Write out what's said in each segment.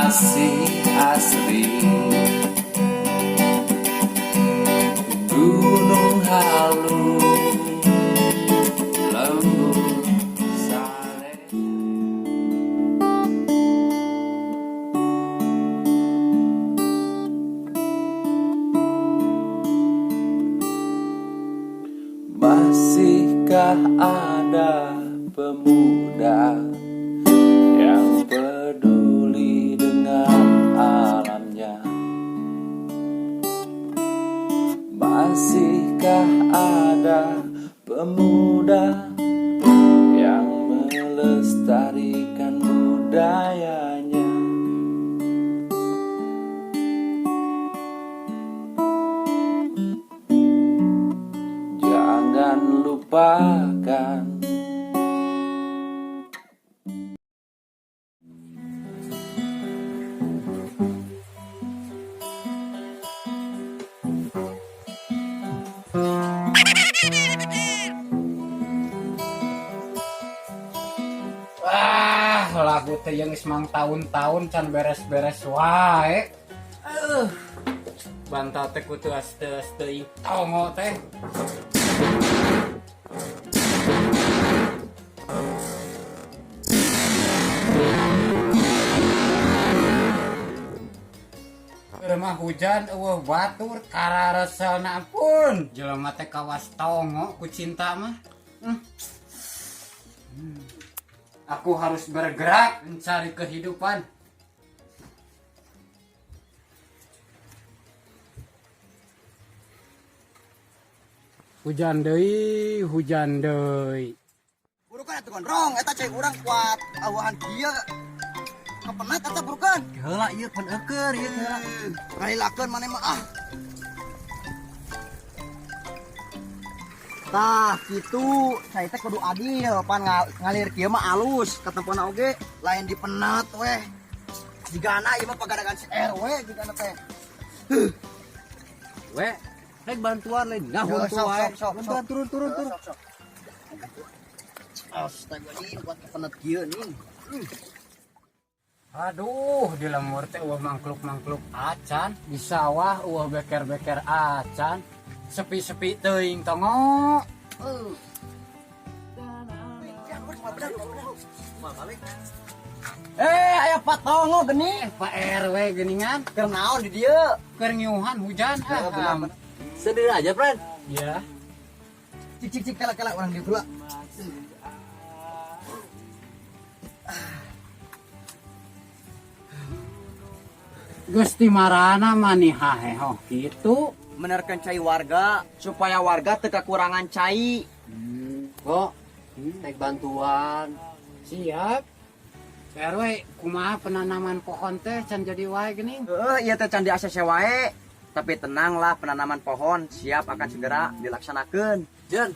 Masih asri. Gunung Halu, Lembur Sare. Masihkah ada pemuda yang peduli dengan alamnya? Masihkah ada pemuda yang melestarikan budayanya? Jangan lupakan. Wah, lagu teh yang geus mangtaun-taun can beres-beres wae. Bantal teh kudu teuas teuing tongo teh. Keur mah hujan euweuh batur karareselna, ampun. Jelema teh kawas tongo ku cinta mah. Aku harus bergerak mencari kehidupan. Hujan deui, hujan deui. Burukan atuh, Gondrong, eta cai urang kuat awahan kieu. Kapenat eta, burukan. Heula, ieu pan eueur ieu heula. Ngalilakeun maneh mah ah. Tah, kitu cai teh kudu adil, pan ngalir kieu mah alus, katempona oge lain dipenat weh. Jigana ieu mah pagadagan si RW jigana teh. We, rek bantuan lain Yo, ngahuntu sok, wae. Sok, sok, Bantuan, sok. turun, turun, turun. Sok, sok. Astagfirullahaladzim, buat kepenet kieu nih. Aduh, di lembur teh euweuh mangkluk-mangkluk acan, di sawah euweuh beker-beker acan. Sepi-sepi teuing tongo. Eh, aya Pak Tongo geni. Pak RW geuningan. Keur naon di dieu? Keur ngiuhan hujan ah. Bener, bener. Sendiri aja, friend. Ya. Cik cik cik, kela kela, urang dieu heula. Geus ti marana mani haheho kitu? Menerkeun cai warga supaya warga teu kekurangan cai. Kok rek bantuan. Siap. Pak RW, kumaha penanaman pohon teh can jadi wae geuning? Heeh, ieu teh can di ACC wae. Tapi tenanglah, penanaman pohon siap akan segera dilaksanakan. Jen,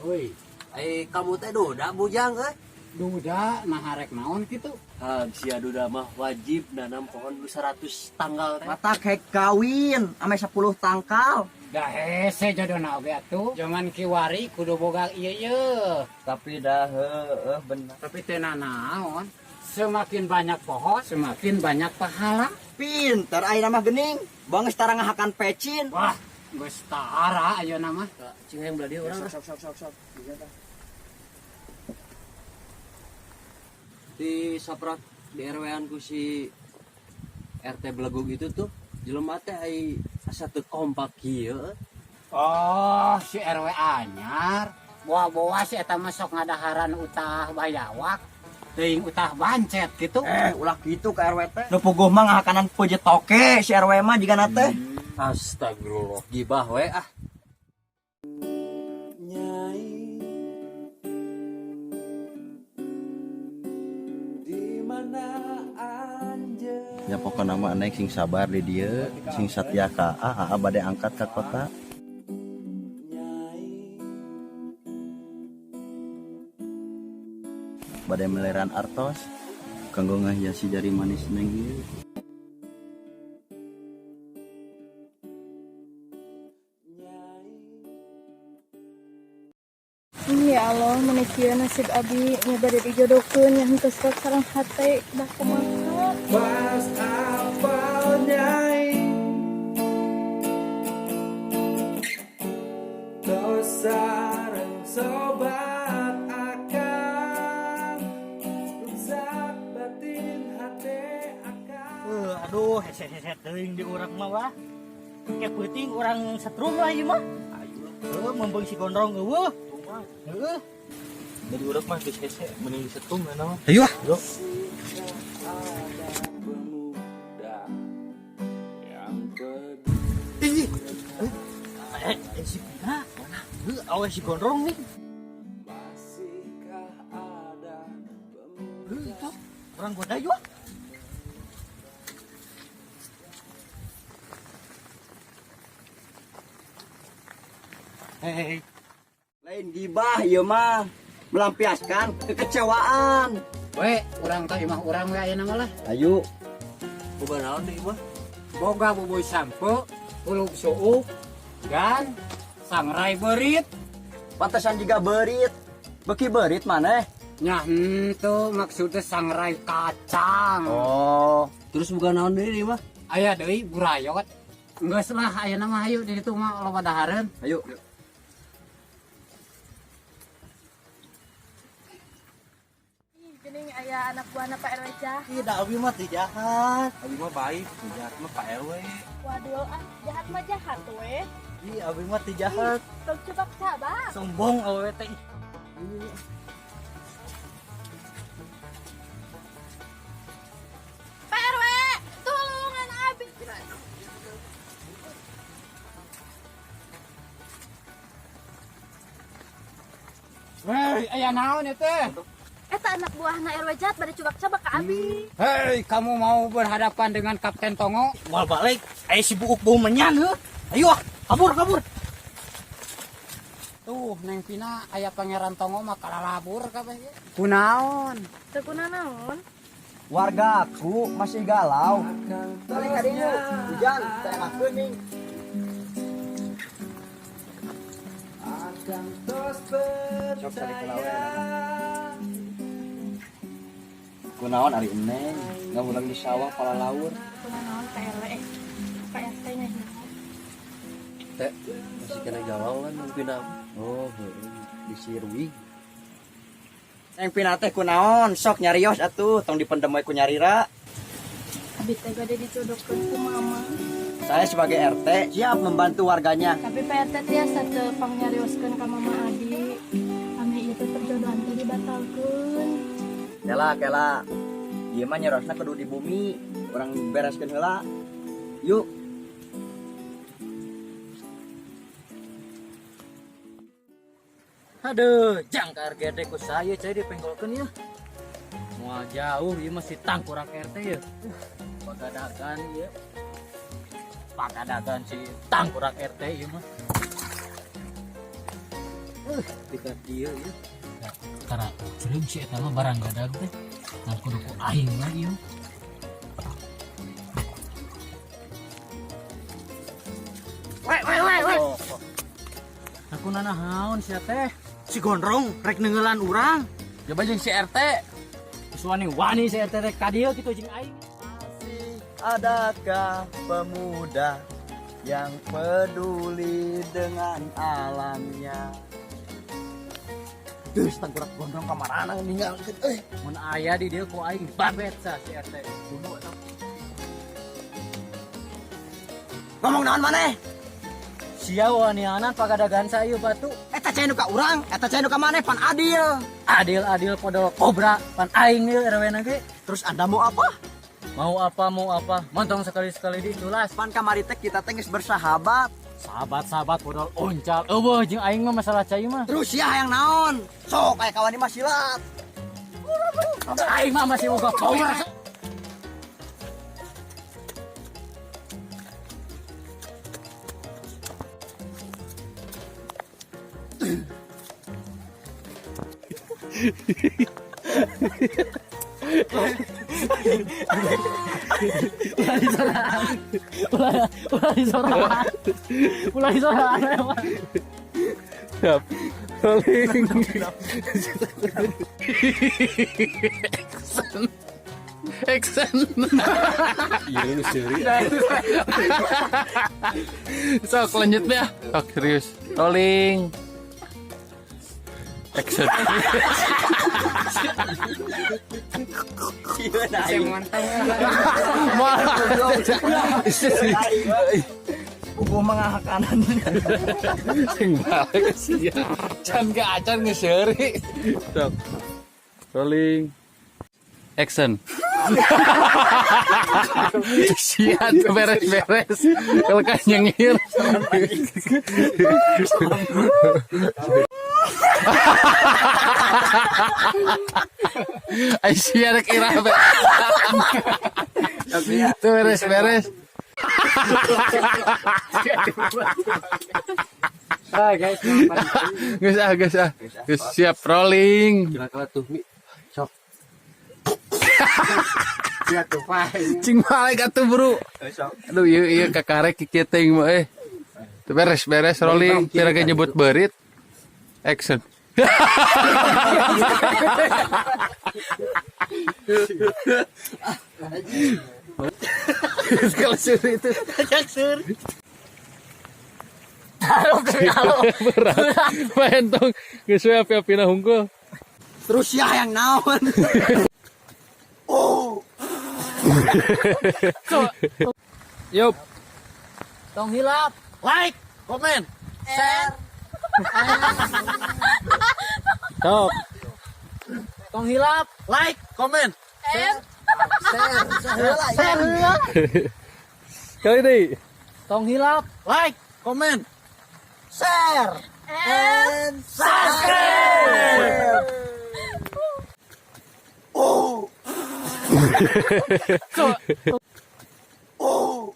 Oi, ai kamu teh duda bujang euy? Duda, nah rek naon kitu? Ah, sia duda mah wajib nanam pohon 100 tanggal teh. Mata kayak kawin ame 10 tangkal. Da hese jodona oge atuh. Zaman kiwari kudu boga ieu ieu. Tapi dah heeh bener. Tapi teu nanaon. Semakin banyak pohon, semakin banyak pahala. Pinter ayeuna mah gening. Bang geus tara ngahakan pecin. Wah, geus tara ayeuna mah. Cing, hayang belah dieu urang. Sok sok sok sok. Di saprak di RW-an ku si RT Belegug itu tuh jelema teh ai asa teu kompak kieu. Oh, si RW anyar. Boa-boa si eta mah sok ngadaharan utah bayawak. Teuing utah bancet gitu. Eh, ulah gitu ke RW teh. Nu puguh mah ngahakanan puji toke si RW mah jigana teh. Astagfirullah, gibah we ah. Nyai, di mana anjeun? Ya, pokokna mah Neng sing sabar di dieu, sing satia ka Aa, Aa bade angkat ka kota. Nyai. Bade meleran artos kanggo ngahiasi jari manis Neng ieu. Nyai. Ya Allah, meni kieu nasib abi nya, bade dijodohkeun yang henteu sareng hate, dah kumaha. Pas apal nyai, tos sareng sobat akang, rusak batin hate akang. Aduh, hese-hese teuing di urang mah wah. Kayak peuting urang setrum lah ieu mah. Ayo. Heuh, mumpung si Gondrong eueuh. Heuh. Dari urang mah geus hese mending disetrum ya mah. Ayo ah. Yuk. Pemuda yang peduli. Ih. Eh, si Pina. Heuh, awe si Gondrong nih. Masihkah ada pemuda Heuh, itu. Urang goda yuk ah. Hei, Lain gibah ieu mah melampiaskan kekecewaan. We, urang ka imah urang we ayeuna mah lah. Ayo. Boga naon deui mah? Boga bubuy sampe, kulub suuk, dan sangrai berit. Pantesan juga berit. Beki berit maneh. Nya henteu maksudnya sangrai kacang. Oh, Terus boga naon deui mah? Aya deui burayot. Geus lah ayeuna mah hayu di ditu mah loba dahareun. Ayo. Ih, geuning aya anak buahna Pak RW jahat. Ih, da abi mah teu jahat. Abi mah baik, nu jahat mah Pak RW. Waduh, ah, jahat mah jahat we. Ih, abi mah teu jahat. Tong cebak cabak. Sombong awewe teh. Ih. Pak RW, tulungan abi. Hei, aya naon ieu teh? Eta anak buahna RW jahat bade cubak-cabak ka abi. Hei, kamu mau berhadapan dengan Kapten Tongo? Moal balik, aya si buuk bau menyan heuh. Ayo ah, kabur kabur. Tuh, Neng Pina aya Pangeran Tongo mah kalalabur kabeh ge. Kunaon? Teu kunanaon? Warga aku masih galau. Balik ka dieu. Hujan, teu enakeun ning. Akang tos percaya. Kunaon ari eneng, ngahulang di sawah palalaur. Kunanaon Pak RW? Eh, Pak RT nya ieu. Teh, masih kena galau kan mungkin. Oh, heueuh, di sirwi. Neng Pina teh kunaon, sok nyarios atuh, tong dipendem we ku nyarira. Abi teh bade dijodohkeun ku mama. Saya sebagai RT siap membantu warganya. Tapi Pak RT tiasa teu pangnarioskeun ka mama abi. Ame ieu teh perjodohan teh dibatalkeun. Kela kela. Ieu mah nyarosna kudu di bumi, urang bereskeun heula. Yuk. Aduh, jang ka RGD ku saya cai dipenggolkeun ya. Moal jauh ieu mah si tangkurak RT ya. Pagadagan ieu. Pagadagan si tangkurak RT ieu mah. Dekat dia ya. Tara, cerem si eta mah barang gadag teh. Nah kudu ku aing mah ieu. Weh weh weh weh. Aku nanahaon sia teh. Si Gondrong rek neunggeulan urang. Coba jeung si RT. Geus wani-wani si RT rek ka dieu kitu jeung aing. Masih adakah pemuda yang peduli dengan alamnya? Duh, tangkurak Gondrong kamarana ninggalkeun euy. Mun aya di dieu ku aing babet sa si RT. Bunuh eta. Ngomong naon maneh? Sia wanianan pagadagan sa ieu batu. Eta cai nu ka urang, eta cai nu ka maneh pan adil. Adil-adil podol kobra pan aing ieu RW na ge. Terus Anda mau apa? Mau apa mau apa? Montong sekali-sekali diculas. Pan kamari teh kita teh geus bersahabat. Sahabat-sahabat podol uncal. Eueuh jeung aing mah masalah cai mah. Terus sia hayang naon? Sok aya kawan mah silat. Aing mah masih boga power. Ulah disoraan. Ulah ulah disoraan. Ulah disoraan. Siap. Paling. Action. Iya nu seuri. Sok lanjutnya. Sok serius. Rolling. Action. Malah. Puguh mengahak kanan. Sing balik sih. Can ke acan ngeseuri. Sok. Rolling. Action. Sia tuh beres-beres. Kalau kan nyengir. Ai sia rek irah be. Tuh beres-beres. Ah guys, Geus ah, geus ah. Geus siap rolling. Kira-kira tuh Mi. Sok. ya tuh Pak. Cing balik atuh, Bro. Aduh, ieu ieu kakarek kieu teuing mah eh. Tuh beres-beres rolling, kira ge nyebut beurit. Action. Kalau suri itu berat. Main tong geus we api-apina hungkul. Terus ya yang naon. Oh. Yup. Tong hilap. Like, comment, share. Sok. Tong hilap. Like, comment, share, share, share. Kali deui. Tong hilap. Like, comment, share, and subscribe. Oh. Oh.